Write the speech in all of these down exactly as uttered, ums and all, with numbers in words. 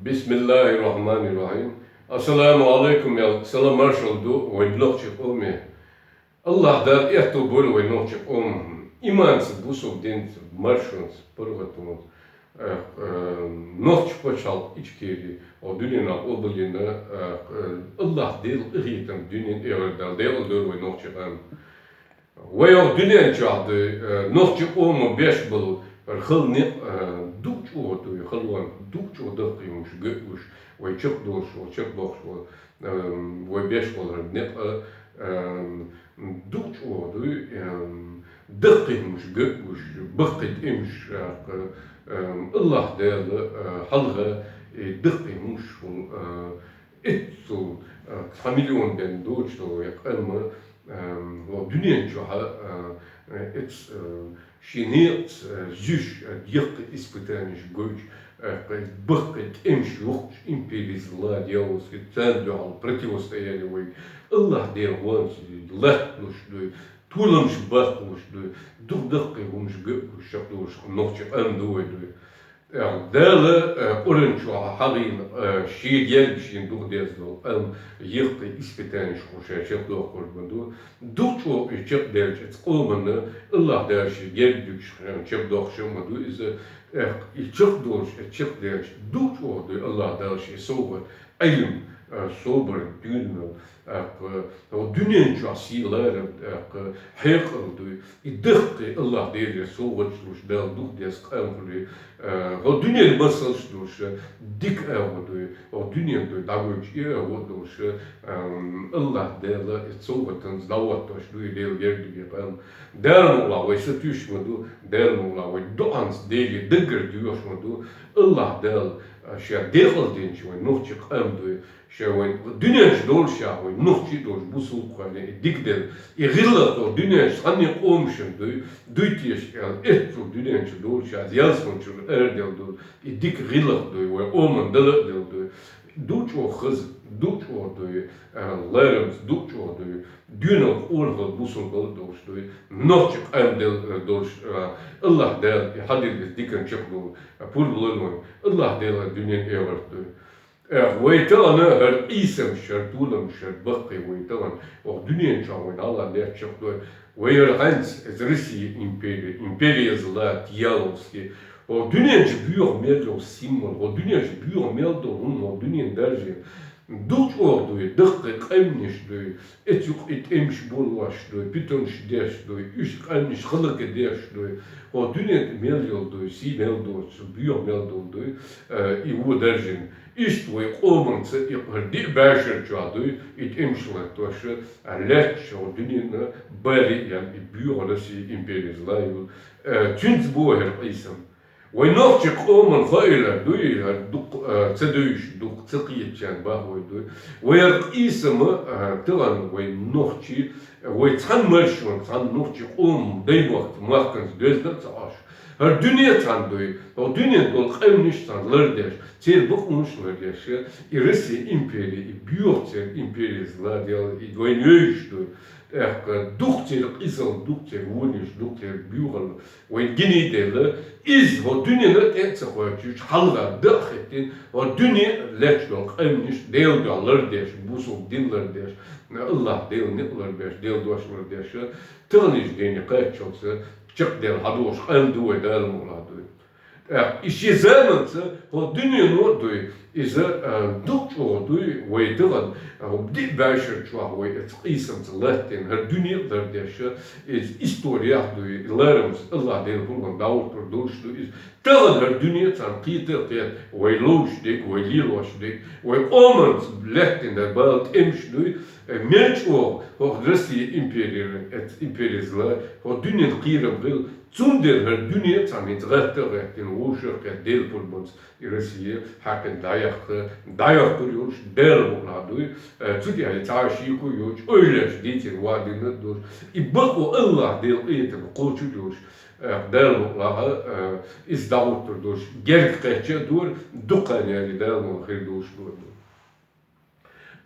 Бисмиллахир-рахманир-рахим. Ассаламу алейкум, ял салам маршал ду вай нохчи къоме. Аллах Дала этто бор вай нохчи къом. Иманца, бусул динца, маршонца, паргъатонца. Э, э, нохчи пачхьалкх Ичкери, о дуьненал къобалйина, э, э, Аллах Дела къахетам дуьнен эгӀар дал дегӀал дор вай нохчи къам. Вай ох дуьнен чохь дуй, э, нохчи къомо беш болу, хала некъ, э, дукха чӀогӀа дуй, халон дукха чӀогӀа даккхий хӀумаш гуш, вай чекхдолуш вол, чекхдоккхуш вол, эм, вай беш болу хӀара некъ, эм, дукха чӀогӀа дуй, эм, даккхий хӀумаш гуш, баккхий тӀемаш, э, эм, Аллах Дела, э, хьалха, и даккхий хӀумаш вол, э, Иццул, а, цхьа миллион бен доцуш долу вай къам, а, ва дуьнен чохь, а, а, эц, а, шен некъаца, а, зуьш, а, яккхий испытанеш гойтуш, а, кхин баккхий тӀемаш йохкуш империяза ла деллалц, царна дуьхьал противостояние вай. Аллах Дела гӀонца латталуш дуй, толамаш баккхалуш дуй, дукха даккхий хӀумаш гуш, шек долуш нохчи къам ду вай дуй. Дала, э, Къуръан чохь хьахийна, э, шен герга шен дукха деза долу, амма яккхий испытанеш хӀума ша чекхдоккхур ма ду. Дукха чӀогӀа и чекхделча, эца къоманна Аллах Дала шен герга дуьгуш, э, чекхдоккхуш ма ду иза. Э, и чекхдолуш, э, чекхделча, дукха чӀогӀа дуй Аллах Дала шен совгӀат, Ӏилм, э, собар, дуьйна, э, хӀокху дуьнен чохь сийлара, э, хьекъал дуй. И даккхий Аллах Деле совгӀаташ луш Дала дукха деза къам хуьлий, э, хӀокху дуьнен масалш долуш, дика агӀо дуй, хӀокху дуьнен дуй дӀагойтуш и агӀо долуш, эм, Аллах Дела и совгӀатанца дӀахӀоттош дуй Дела герга дуьгий къам. Дала мукъ лахь вай сатуьйсуш ма ду, Дала мукъ лахь вай дуьхьанца Деле даггара доьхуш ма ду. Аллах Дала, э, шен декъал динчу вай нохчи къам дуй, ша вайн дуьнен чу долуш, ша вай нохчи долуш, бусулба кхоьллина и дика дела, и гӀиллакх долу дуьнен чу цхьанне къомашна дуй, дуй теша аьлла, эццул дуьнен чу долуш, ша ялсамани чуьра араделла ду, и дика гӀиллакх дуй, вай къоман дала а делла дуй. Дукха чӀогӀа хаза, дукха чӀогӀа дуй, а, ларамца, дукха чӀогӀа дуй, дуьнал къонахалла бусулба долуш дуй, нохчи къам дела долуш, а, Аллах Дала и хьадилла дикан чекхдолу, а, пурба лойла вайн, Аллах Дала дуьнен эгӀарт дуй. Эх, вай тахана хӀара къийсамаш, хӀара толамаш, хӀара баккхий вай тахана, оха дуьнен чохь вай дӀала леччух дой. Вай хӀара хьаьнца эца Россия империя, империяза лата яловски. Оха дуьнен чу боьха мел йолу символ, оха дуьнен чу боьха мел долу хӀума, оха дуьнен даржийна. Дукха чӀогӀа дуй, даккхий къаьмнаш дуй, эца юкъа и тӀемаш болуш дуй, питанаш деш дуй, уьш къаьмнаш хӀаллакдеш дуй. Оха дуьнен тӀе мел йолу дуй, сий мел доцу, боьха мел долу дуй, э, и вон даржийна. Иштта вай къоманца и хӀара диъ бӀешар чохь дуй, и тӀемаш латтош, а, лаьтташ хӀокху дуьненна бале а яьлла, и боьха Россия империяза ла йолу. Э, цуьнца бу вай хӀара къийсам. Вай нохчи къоман хаийла дуй, хӀара дукха, э, ца девзаш, дукха ца кхетачарна бах вай дуй. Вай хӀара къийсам, э, тахана вай нохчи, вай цхьана маршонна, цхьана нохчи къоман даймохк-, махканца доьзна а ца Ӏаш. ХӀара дуьне цхьаьна дуй, хӀокху дуьнен долу къаьмнаш цхьаьна лардеш, церан бакъонаш лардеш, и Россия империя, и боьха церан империяза ла делла, и вайна йовзуш дуй. ТӀаккха дукха церан къизалла, дукха церан вонаш, дукха церан боьхалла вайна гиний делла, иза хӀокху дуьненна тӀе а ца кхочуш, хьалха дакъа хӀиттина, хӀокху дуьне лаьтташ долу къаьмнаш Делан дуьхьа лардеш, бусулба дин лардеш, Аллах Делан некъ ларбеш, Делан дош лардеш, таханлерчу дийне кхаччалца, чекхдер хьадогӀуш къам ду вай Дала мукъ лахь дуй. ТӀаккха и шен заманца хӀокху дуьнено а дуй, иза, а, дукха чӀогӀа дуй, вай тахана, а, диъ бӀешар чохь вай эца къийсамца латтийна, хӀара дуьне а лардеш, иза история а дуй, и ларамца Аллах Делан пурбанца дӀахӀуттур долуш ду иза. Тахана хӀара дуьне а цхьаьна кхета а кхета, вай ловзуш дерг, вай лелош дерг, вай къоманца лаьттина бала тӀемаш дуй, э, мел чӀогӀа хӀокху Россия империя, эца империяза ла, хӀокху дуьненна кхерам хила, Цундела хӀара дуьне а цхьаьна хӀинца гӀатта а гӀеттина, вовшах а кхетта, Делан пурбанца и Россия хьаькхина дӀаяккха, дӀаяккхур йолуш Дала мукъ лахь дуй. Э, цу тӀехь цхьа а шеко йоцуш, ойла еш дийцина вадина а долуш, и бакъо Аллах Делан къинхетам кхочур йолуш, э, Дала мукъ лахь, э, иза дӀахӀуттур долуш, герга кхечча а дора, дукха хан яьлча Дала мукъ лахь хир долуш дора.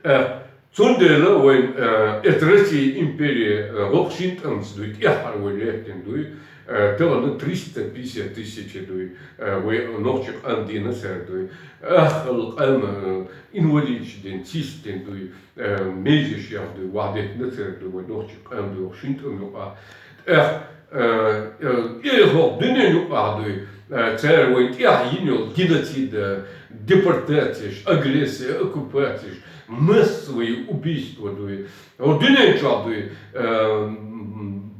Э, цундела вайн, э, эта Россия империя, э, воккха шина тӀамца дуй, тӀаьххьара вай лаьттина дуй, Э, тагана триста пятьдесят тысяч дуй, э, вай нохчий къам дийна цар дуй. Ахал къам, э, инвалидаш дийна, цист дийна дуй, э, межаш яр дуй, вахдетна цар дуй, вай нохчий къам дуй, шин тӀам юкъа. Эх, э, э, э, хо, дуьнен юкъа дуй, э, цар вай тӀехь йина йол геноцид, э, депортацияш, агрессия, оккупацияш, массовые убийства дуй. О, дуьнен чохь дуй, э,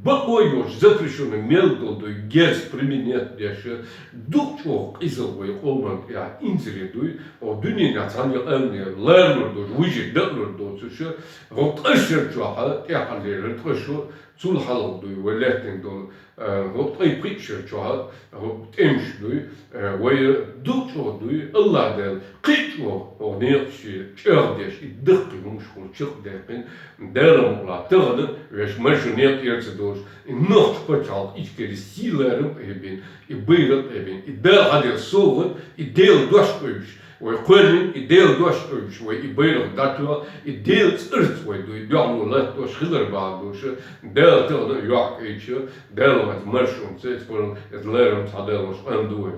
бакъо йолуш, запрещённый мел долу дуй, герз применять деш, дукха чӀогӀа къизалла вай къоман тӀехь инзаре дуй. О, дуьненахь цхьана къамне ларалур долуш, вуьжий дакъалур доцуш, хӀокху ткъа шарчохь тӀаьхьа лерира ткъа шо, цул хьалха дуй, вай лаьттина долу, э, хӀокху ткъе пхиъ шарчохь, хӀокху тӀемаш дуй, э, вай дукха чӀогӀа дуй, АллахӀ Дала кхин а чӀогӀа хӀокху некъаш чӀагӀдеш, и даккхий хӀумаш хӀума чекхдаьккхина, Дала мукъалахь тахана вешан маршо некъа тӀера ца долуш, и нохчийн пачхьалкх Ичкери сий-ларам а къебина, и байракх а къебина, и Дала хьаделла совгӀат, и Делан дош къуьйсуш, вай кхоьллина, и Делан дош къуьйсуш, вай и байракх дӀатоьхна, и Делан цӀарца вай дуй, дуьхьало латтош хилар бахьана долуш, Дала тахана а йохкуьйтуш, Дала вац маршонца, эцу пурам, эцу ларамца хьадалош къам ду вай.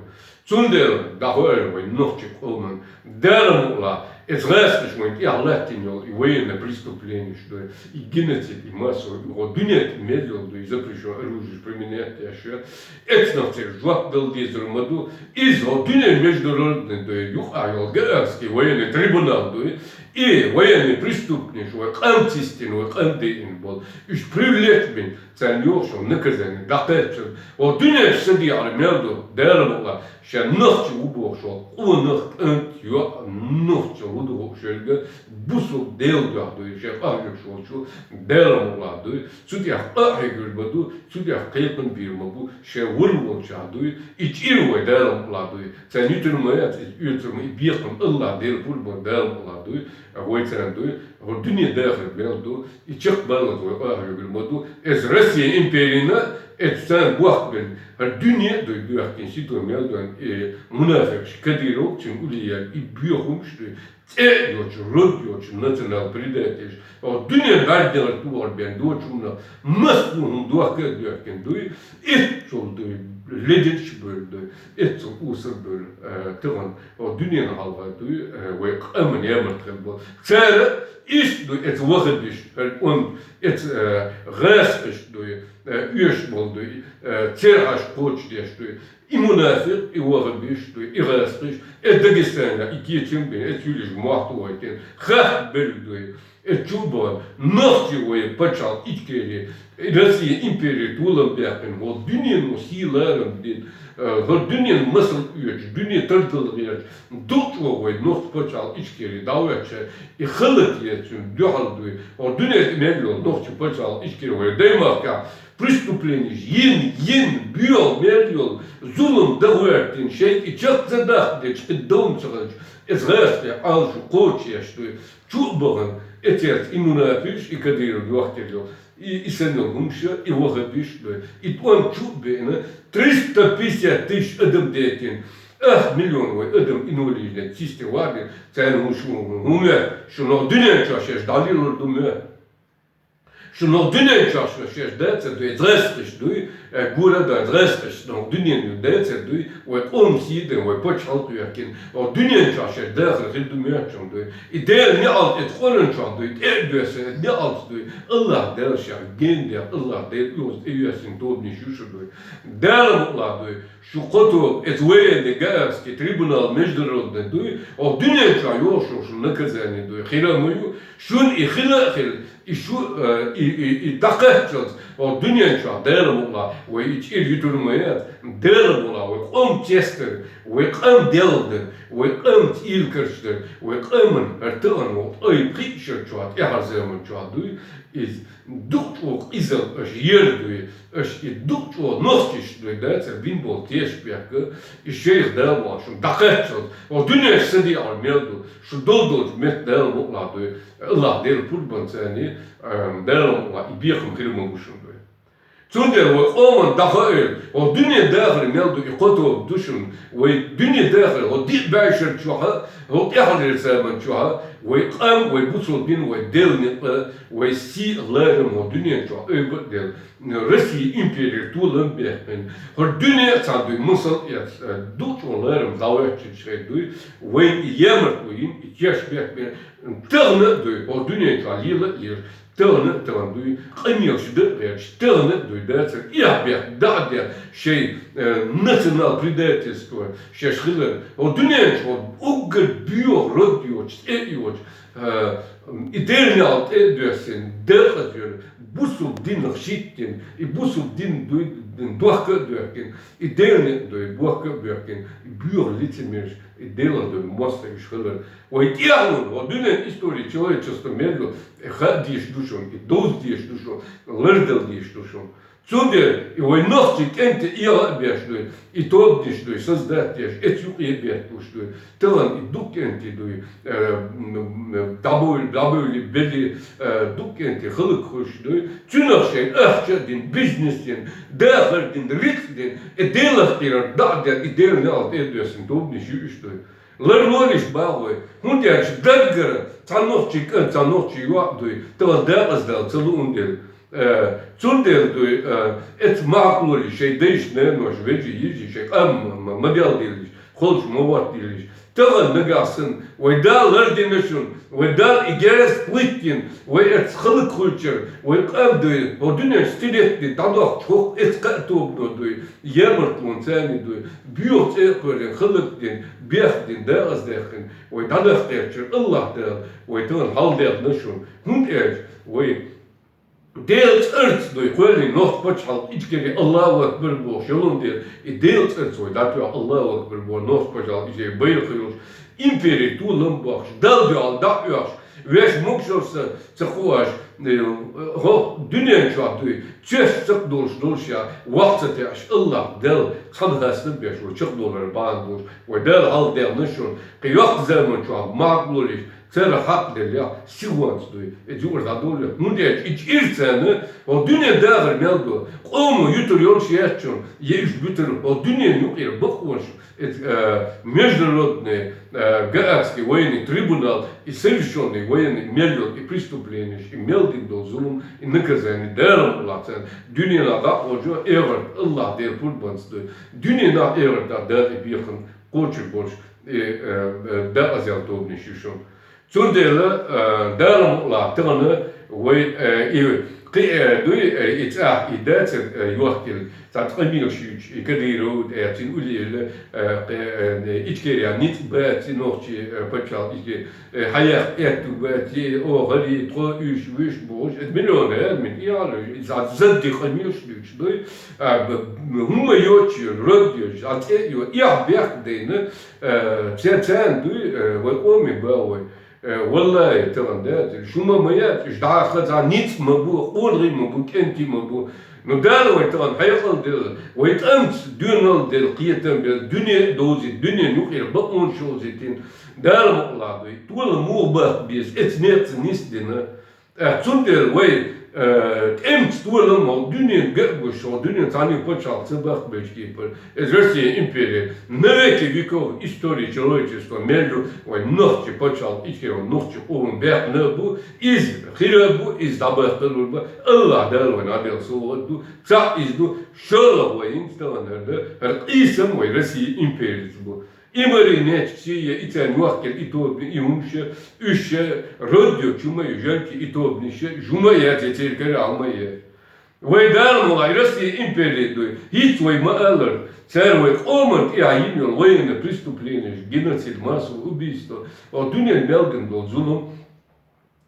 Цундела дӀахьо аьлла вай нохчийн къоман, Дала мукъалахь, эцу гӀазкхаша вайна тӀехь латтийна йолу и военный преступлениеш дуй, и геноцид, и массовый, и гӀо дуьнен тӀе мел йолу дуй, запрещённое оружие применять деш, эцнах церан жоп дала дезар ма ду, иза хӀокху дуьнен международный дуй, юкъахь йолу Гаагский военный трибунал дуй, и военный преступникаш вай къам цистина, вай къам дайина болу, уьш привлечь бина, царна йогӀуш йолу наказание дӀакхаччалц, хӀокху дуьненчу са декъахь мел ду, Дала мукъалахь, шен нохчий ву бохуш волу къонах, кӀант, йоӀ, нохчалла ву ду хууш верг, бусулба Делан дуьхьа дуй, шен къахьоьгуш волчу Дала мукъалахь дуй, цу тӀехь къа а хьоьгур ма ду, цу тӀехь кхайкхам бийр ма бу, шен вала волчохь дуй, и чӀир вай Дала мукъалахь дуй, царна юьтур ма яц иза, оьцур ма, и бекхам АллахӀ Дела пурба Дала мукъалахь дуй, вай царна дуй, хӀокху дуьне дахар мел ду, и чекхбаллалц вай къа а хьоьгур ма ду, эцу Россия империна, эцу царна бохк бина, хӀара дуьне а дуй боьхкина, сито мел ду, и мунафикъаш Кадыров, цуьнан уллехь, и боьха хӀумаш дуй, цӀе а йоцуш, род йоцуш, национал-предательш, хӀокху дуьненан бӀаьрганегӀар тохар бен доцу хӀуманах, массо а хӀума дохка а доьхкина дуй, иццул дуй, ледиташ а бевлла дуй, иццул осар а бевлла, э, тахана, хӀокху дуьненан хьалха дуй, э, вай къаман ямарта хилла болу. Цара иштта дуй, эцу вахабиш, хӀара кӀант, эцу, э, гӀазкхаш дуй, э, оьшуш болу дуй, э, церан хьашт кхочушдеш дуй, и мунафикъ, и вахабиш дуй, и гӀазкхаш, э, Дагестана и кечам бина, эцу юьллуш мохь тӀе вайтина, хатта бевлла дуй. Эцу чу а бахана, нохчий вай пачхьалкх Ичкери, Россия импери толам баьккхина, хӀокху дуьнено сий-ларам дина, э, хӀара дуьненан масал оьцуш, дуьне тардалла гӀерташ, дукха чӀогӀа вай нохчийн пачхьалкх Ичкери дӀахӀоьттича, и халат еза цуьнан дуьхьал дуй, хӀокху дуьнен тӀе мел йолу нохчийн пачхьалкх Ичкери вай даймахкахь, преступлениеш йина, йина, боьха мел йолу зулам дан гӀоьртина, шайга и чекх ца дахдечу, кхин довма ца хилча, эцу гӀазкхийн Ӏалашо кхочушъеш дуй, чу а бахана, эцерца и мунафикъаш, и Кадыров йохкур йолу, и, и санна йолу хӀумаш, и вахабиш дуй, и тӀом чу а беана, триста пятьдесят тысяч адам дайтина, ах миллион вай адам инвалидина, циста вагӀина, царна хӀун шу, хӀун моьтту, шуна хӀокху дуьнен чохь шаьш дӀалелор ду моьтту? Шуна хӀокху дуьнен чохь шаьш дацар дуй, гӀазкхаш дуй, э, гора а дан гӀазкхаш, хӀокху дуьненан ю дацар дуй, вай къоман сий а дина, вай пачхьалкх а йоьхкина, хӀокху дуьнен чохь шаьш дахар хир ду моьтту шуна дуй. И Делан неӀалт эцу Къуръан чохь дуй, тӀе а доьссина эцу неӀалтаца дуй, АллахӀ Дала шех гена дехна, АллахӀ Дала оьзда тӀеоьссина тобанаш ю шу дуй. Дала мукъалахь дуй, шу кхо тоба, эцу военный Гаагский трибунал международный дуй, хӀокху дуьнен чохь йогӀуш йолу шун наказание дуй, хир а ма ю, шуна и хила а хила, и шу, э, и, и, и дӀакхаччалц, хӀокху дуьнен чохь Дала мукъалахь, вай и чӀир юьтур ма яц, Дала мукъалахь, вай къам цецдар, вай къам делхадар, вай къам цӀийла карчдар, вай къаман хӀара тахана вай пхиъ шар чохь, тӀаьхьара заман чохь дуй, иза дукха чӀогӀа къизалла аша ер дуй, аша и дукха чӀогӀа нохчашна дуй дацар бина болу тешнабехк, и шайх Дала мукъалахь шуна дӀакхаччалц, хӀокху дуьненчу са декъахь мел ду, шу долу долчу метта Дала мукъалахь дуй, АллахӀ Дела пурбанца царна, а, Дала мукъалахь и бекхам хир ма бу шуна дуй. Цундела вай къоман даха а эр, хӀо дуьне дахар мел ду, и кхо тоба ду шуна. Вай дуьне дахар, хӀо диъ бӀешар чохь а, хӀо тӀаьхьарчу заман чохь а, вай къам, вай бусалба дин, вай Делан некъ, вай сий а ларам хӀо дуьнен чохь ойба а делла. Россия империя толам бехкина. ХӀор дуьне а цхьаьна дуй, масал эц, дукхачу ларам дӀавоьттича хир дуй, вай и ямартло йина, и чеш бехкина. Тахана а дуй, хӀо дуьнен чохь лела а лелаш. Тахана а тахана дуй, къамелаш дан а гӀерташ, тахана а дуй, дацара эхь бехк, дӀа а дехк, шайн, э, национал-предательство шаьш хилар. ХӀо дуьнен чу хӀо уггар боьха род йоцуш, цӀе а йоцуш, э, и Делан некъ тӀе а доьссина, декъаза йолу, бусалба динах шийтина, и бусалба дин дуй, дохка а доьхкина, и Делан некъ дуй, бохка а боьхкина, и боьха лицемераш, и Делах дуй, мостагӀаш хилар. Вай тӀехьа ву, хӀо дуьнен история человечества мел ду, хаа дезаш ду шуна, и довза дезаш ду шуна, лардала дезаш ду шуна. Цундела и вай нохчийн кӀентий эгӀа а беш дуй, и тобанаш дуй, создать деш, эцу юкъе а бетталуш дуй. Тахана и дукха кӀентий дуй, э, м, м, дӀабевлла, дӀабевлла, белли, э, дукха кӀентий хӀаллакьхуьлуш дуй. Цуьнах шайн ахча а дина, бизнес а дина, дахар а дина, рицкъ а дина, и Делах кхерар дӀа а дина, и Делан некъ тӀе а доьссина тобанаш ю уьш дуй. Ларлолаш боху вай, хӀунда аьлча даггара цхьа нохчийн кӀант, цхьа нохчийн йоӀ дуй, тахана декъаза дала ца луун дела. Э, цундела дуй, э, эцу махкалолий шайн дайша, наноша, вежарий, йижарий шайн къам ма, ма, ма делла деллаш, холчу ма ватта деллаш. Тахана нагахь санна, вай Дала лардина шуна, вай Дала и герз литтина, вай эцу хӀаллакьхуьлучуьра, вай къам дуй, хӀо дуьнен стилет дина, дӀадохкуш хӀокху эцу кхаа тобано дуй, ямартлонца царна дуй, боьха цӀе а кхоьллина, хӀаллакдина, бехк дина, декъаза даьккхина, вай дӀадахкхечуьра АллахӀ Дала, вай тахана хьалдехна шуна. ХӀунда аьлча вай Делан цӀарца дуй, кхоьллина нохчийн пачхьалкх Ичкери, Аллаху акбар бохуш, ялун дела, и Делан цӀарца вай дӀатоьхна Аллаху акбар боху нохчийн пачхьалкх Ичкери, байракх йолуш, импери толам бохкуш, Далла дуьхьал дӀа а оьхуш, вешан могушаллаш ца, ца кхоош, э, хӀокху дуьнен чохь дуй, цец ца долуш долуш а, вахь ца тешаш, АллахӀ Далла цхьаьна хастам беш вай чекхдолар бахьана долуш, вай Дала хьалдехна шуна, кхин йоккха заман чохь махкалолаш, церан хьакъ деллехь, сихонца дуй, и юкъара дӀадоллехь. ХӀунда аьлча и чӀир царна, хӀо дуьне дахар мел ду, къомо ютур йолуш яц шуна, я уьш буьтур, хӀо дуьненан юкъера бакъонаш, и, э, международный, э, Гаагский военный трибунал, и совершённый военный мел йолу и преступленеш, и мел дина долу зулам, и наказание Дала ма лахь царна, дуьненахь дӀа а кхочу, эхарт АллахӀ Дела пурбанца дуй. Дуьненахь, эхартахь Дала и бекхам кхочур болуш, и, э, э, декъаза ял тобанаш ю шуна. Цундела, э, Дала мукъалахь тахана вай, э, и кхин, э, дуй, э, и цӀахь и дацара, э, йохкина, цхьа къамелаш юьйцуш, и Кадыров, э, цуьнан уллера, э, кхин, э, Ичкерехь ницкъ бац, и нохчийн, э, пачхьалкх Ичкери, э, хьаяккха аьтту бац, и оха, и тхо, уьш, вуьш бохуш, это миллион, э, мин, и ала, и цхьа задди къамелаш юьйцуш дуй, а, б-, б-, хӀума йоцуш, род йоцуш, а цӀе а йо-, и ахь бехк дайна, э, ца-, царна дуй, э, вай къоме бан вай. Э, валлахи, тахана дац, шу ма, ма яц, уьш дӀахаза ницкъ ма бу, къонахий ма бу, кӀентий ма бу. Ну, Дала вай тахана хьекъал делла, вай тӀамца доьналла делла, кхетам белла, дуьне а довзийта, дуьненан юкъера бакъонаш йовзийтина. Дала мукъалахь дуй, тола муха баккха беза, эцу некъаца нисдина. Э, цундела вай, э, тӀемца толам хӀо дуьненан ган а гуш, хӀо дуьненан цхьанна а пачхьалкх ца баккха бечу кепара. Иза Россия империя навеки веков истории человечества мел ю, вай нохчийн пачхьалкх Ичкери, вай нохчийн къоман баьккхина а бу, иза хир а бу, иза дӀабаккхалур бу, АллахӀ Дала вайна Ӏаделла совгӀат ду, цхьаъ иза ду, шолгӀа вай хӀинца тахана хӀара ду, хӀара къийсам вай Россия империца бу. И марийнечкаш, и царна йохкина и тобанаш, и хӀумнаш, уьш, род йоцуш ма ю, жуьгтий и тобанаш, жу ма яц, я церан кара а ма яц. Вай Дала мукъалахь, Россия империя дуй, хӀинца вай ма аллара, цара вай къоманна тӀехь йина йолу военный преступленеш, геноцид, массовое убийство, хӀо дуьненан мел дина долу зулам,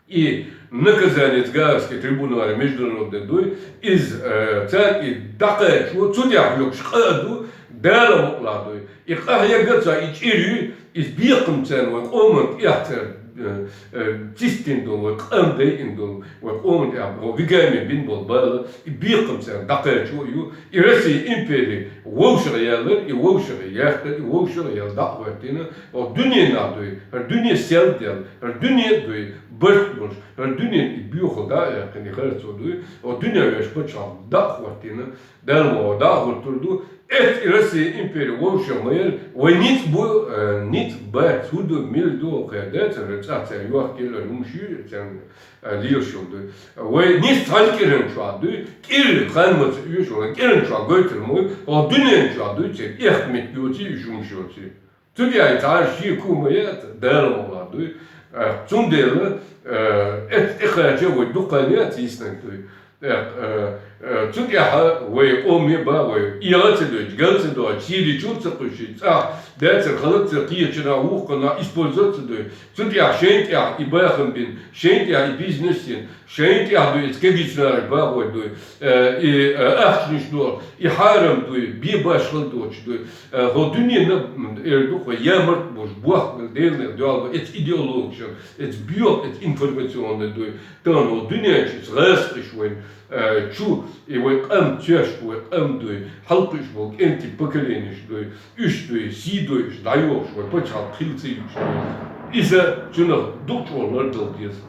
и наказание Гаагский трибунал международный дуй, иза, э, царна и дӀакхачо, цу тӀехь луьгуш къа а ду, Дала мукъалахь дуй. И къахьега а ца, и чӀир ю, иза бекхам царна вай къоманна тӀехь цара, э, э, цистина долу, вай къам дайина долу, вай къоманна тӀехь боху вигаме бина болу бала, и бекхам царна дӀакхачо а ю, и Россия империя вовшах яьллар, и вовшах яьккхар, и вовшах яьлла дӀа а хӀоьттина, хӀо дуьненахь дуй, хӀара дуьне сел делла, хӀара дуьне а дуй, барт болуш, хӀара дуьненан и боьхалла дӀа а яьккхина, и харцо дуй, хӀокху дуьненан вешан пачхьалкх дӀа а хӀоттийна, Дала ма ваха дӀа а хӀоттур ду. Эццахь и Россин импери вовшах ма яра, вай ницкъ бу, э, ницкъ бац, хӀун ду, мила ду, хӀокхеран дацара цӀахь царна йохкаелла хӀумнаш ю, царна, э, лелаш йолу дуй. Вай нийсса цхьана кӀиран чохь дуй, кӀира хан маца оьшу вайн, кӀиран чохь гойтур ма ву, хӀокху дуьнен чохь дуй, церан эккха меттиг йоций, уьш хӀумнаш йоций. Цу тӀехь и цхьа шен ку ма яц, Дала мукъ лахь дуй. Э, цундела, э, эццахь тӀекхача вай дукха хан яц йиснарг дуй. Э, э, э, цу тӀехь вай къоме бан вай, эгӀа ца дойтуш, гал ца дойтуш, Сири чу ца кхуьссуш, цӀахь дацара хала ца кхечунах, вукхунах использовать ца дуй. Цу тӀехь шайна тӀехь и бахам бина, шайна тӀехь и бизнес йина, шайна тӀехь дуй, иза кегийчу нахах бахой дуй, э, и, э, ахчанаш доху, и хьарам дуй, бен башхалла доцуш дуй. Э, хӀокху дуьненан, м, эр ду-кх вай, ямарт болуш, бохк мел Делан дуьхьал бу, эцу идеологиша, эцу боьха, эцу информационный дуй. Тахана хӀокху дуьнен чу иза гӀазкхаша вайна, э, чу, и вай къам цоьшта, вай къам дуй, хьалакхуьуш болу кӀентий поколенеш дуй, уьш дуй, сий дуй, уьш дӀайохуш, вай пачхьалкх хила ца юьтуш дуй. Иза цунах дукха чӀогӀа лардала деза.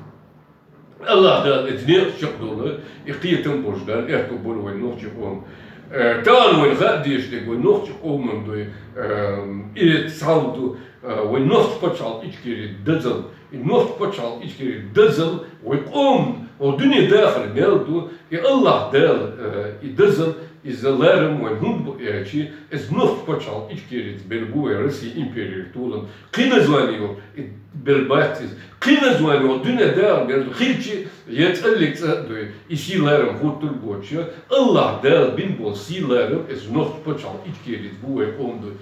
АллахӀ Дала эцу некъаш чекхдовла, и кхетам болуш Дала аьтто бойла вайн нохчийн къоман. Э, тахана вайна хаа дезаш дерг вайн нохчийн къоман дуй, э, и цхьа ду, э, вайн нохчийн пачхьалкх Ичкери дозалла, и нохчийн пачхьалкх Ичкери дозалла вайн къоман, хӀокху дуьненан дахар мел ду, и АллахӀ Дала, э, и дозалла, иза ларам вайн хӀунда бу аьлча, иза нохчийн пачхьалкх Ичкерица белла бу вайн Россин имперера толам. Кхин название йолуш и белла бац иза. Кхин название йолуш дуьненан дахар белла ду. Хилча я цӀаллиг цӀа а дуй, и сий-ларам хӀуттур а боцуш, АллахӀ Дала бина болу сий-ларам иза нохчийн пачхьалкх Ичкерица бу вайн къоман дуй.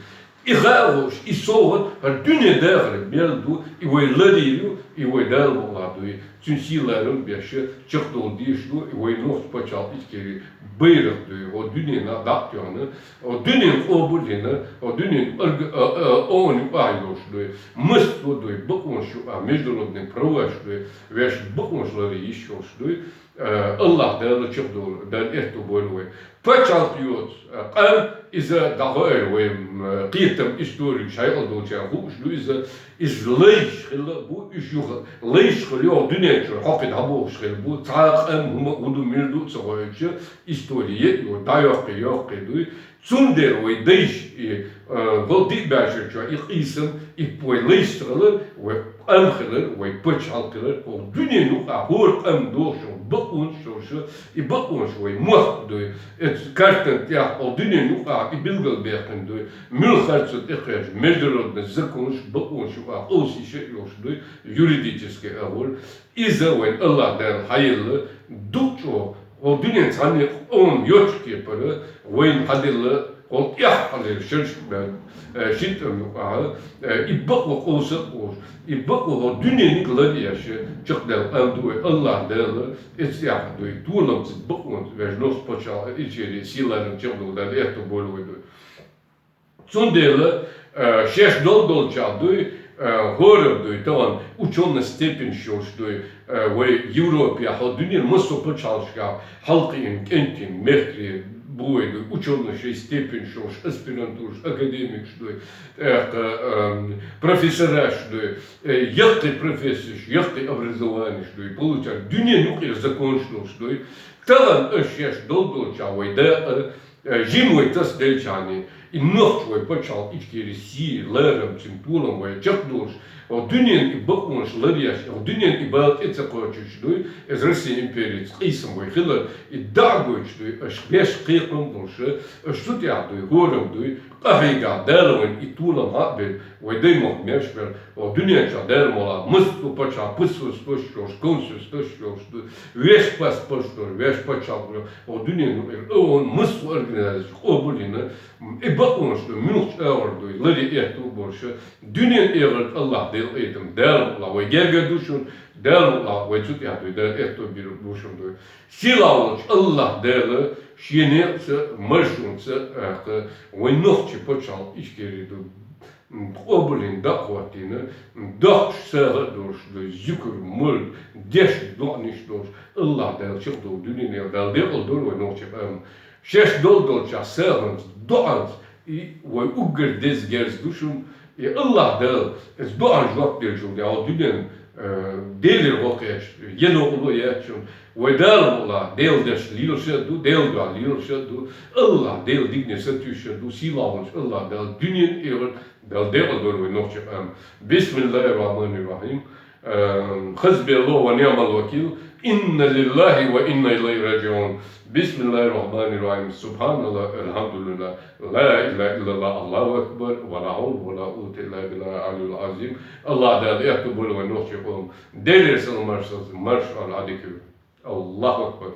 И хаа а хууш, и совгӀат хӀара дуьненан дахар мел ду, и вай ларйийр ю, и вай Дала мукъ лахь дуй. Цуьнан сий-ларам беш чекхдовла дезаш ду, и вай нохчийн пачхьалкх Ичкери байракх дуй, хӀокху дуьненах дӀа а тоьхна, хӀокху дуьненан къобалйина, хӀокху дуьненан орг-, а, а, ООН юкъахь йолуш дуй, массо а дуй, бакъонаш юкъахь, международный праваш дуй, вешан бакъонаш ларъян йиш йолуш дуй. Э, АллахӀ Дала чекхдовла, Дала аьтто бойла вайн. Пачхьалкх йоцу, э, къам, иза дӀахоуьйту вай, м, э, кхетам, историк шайгӀал долчарна хууш ду иза, иза лайш хилла а бу, уьш юха лайш хилла йогӀу дуьнен чуьра хьокхи дӀабохуш хилла бу, цхьа а къам хӀума хӀун ду, мила ду а ца хоуьйтуш, истори е а йо, дӀайоккхий, йоккхий дуй. Цундела вай дайша и, э, гӀо диъ баьшар чохь и къийсам, и вай лайш ца хилар, вай къам хилар, вай пачхьалкх хилар, хӀокху дуьнен юкъахь хӀора къам дохуш йолу бакъонаш йолуш, и бакъонаш вай мохк дуй. Эцу картан тӀехь хӀокху дуьнен юкъахь и билгалбаьккхина дуй. Муьлхха харцо тӀекхечу международный законаш, бакъонаш юкъахь къовсийша а йолуш дуй, юридический агӀор. Иза вайн АллахӀ Дала хьаелла дукха чӀогӀа, хӀокху дуьнен цхьанне а къоман йоцчу кепара вайна хьаделла, хӀокху тӀехь хьалера шершка баьлла, э, шина тӀам юкъахь, э, и бакъо къовса а къовсуш, и бакъо хӀокху дуьнениг ларъеш чекхдаьлла къам ду вай АллахӀ Дала, эцу тӀехь дуй, толамца, бакъонца вешан нохчийн пачхьалкх Ичкери сий-ларам чекхдовла Дала аьтто бойла вайн дуй. Цундела, э, шаьш долу долчохь дуй, э, хӀораммо дуй, тахана учёный степеньш йолуш дуй, э, вай Европехь, хӀокху дуьненан массо а пачхьалкхашкахь хьалакхиъна кӀентий, мехкарий бу вай дуй, учёнашкахь степеньш йолуш, аспирантураш, академикаш дуй, тӀаккха, эм, профессораш дуй, э, яккхий профессеш, яккхий образованеш дуй, получается, дуьненан юкъара законаш долуш дуй. Тахана аша шаьш долу долчохь вай дакъа, э, жима вай тасаделчахьана, и нохчийн вай пачхьалкх Ичкери сий, ларам, цуьнан толам вай чекхдолуш, хӀокху дуьненан и бакъонаш ларъеш, хӀокху дуьненан и бала тӀе ца кхочуьйтуш дуй, иза Россин империца къийсам вай хилар, и дӀа а гойтуш дуй, аша беш кхайкхам болуш, аша цу тӀехь дуй, хӀораммо дуй, къахьегахь Дала вайна и толам хьа а белла, вай даймохк меш а белла, хӀокху дуьнен чохь Дала мукъ лахь, массо а пачхьалкх, посольстваш йолуш, консульстваш йолуш дуй, вешан паспорташ долуш, вешан пачхьалкх йолуш, хӀокху дуьнен юкъара ООН массо а организацеш къобалйина, и бакъонаш дуй, муьлххачу агӀор дуй, ларъян аьтто болуш, дуьненан, эхартан АллахӀ Делан къинхетам, Дала мукъ лахь, вай гергара ду шуна, Дала мукъ лахь, вай цу тӀехь дуй, Дала аьтто бийр бу шуна дуй. Сийлахь волчу АллахӀ Дала Шен некъаца, маршонца, тӀаккха вайн нохчийн пачхьалкх Ичкери ду къобалйина, дӀа а хӀоттийна, доккхуш сагӀа а долуш ду, зуькар, молитва деш, доӀанаш долуш, АллахӀ Дала чекхдолу дуьненан, Дала декъал дойла вайн нохчийн къам. Шаьш долу долчохь сагӀанца, доӀанца, и вай уггар деза герз ду шуна, и АллахӀ Дала, иза доӀанна жоп деллачул тӀаьхьа дуьненан Э, Делера гӀо кхеташ, енна гӀо яц шун. Вай Дала мукъалахь, Делан дешах лелаш а ду, Делан дуьхьа лелаш а ду. АллахӀ, Дела дикане сатуьйсуш а ду, сийлахь волчу АллахӀ Дала дуьненан, эхартан Дала декъал дойла вай нохчийн къам. Бисмиллахир-рахманир-рахим. Э, хазбияллаху ва ниъмал вакил. Инна лиллахи ва инна илайхи раджиун. Бисмиллахир-рахманир-рахим. Субханаллах, алхьамдулиллах, ла илаха иллаллах, Аллаху акбар, ва ла хьавла ва ла къуввата илла биллахил алиyyил азим. АллахӀ Дала аьтту бойла вай нохчийн къам. Делера салам-маршалла, марша Ӏойла Ӏадика. Аллаху акбар.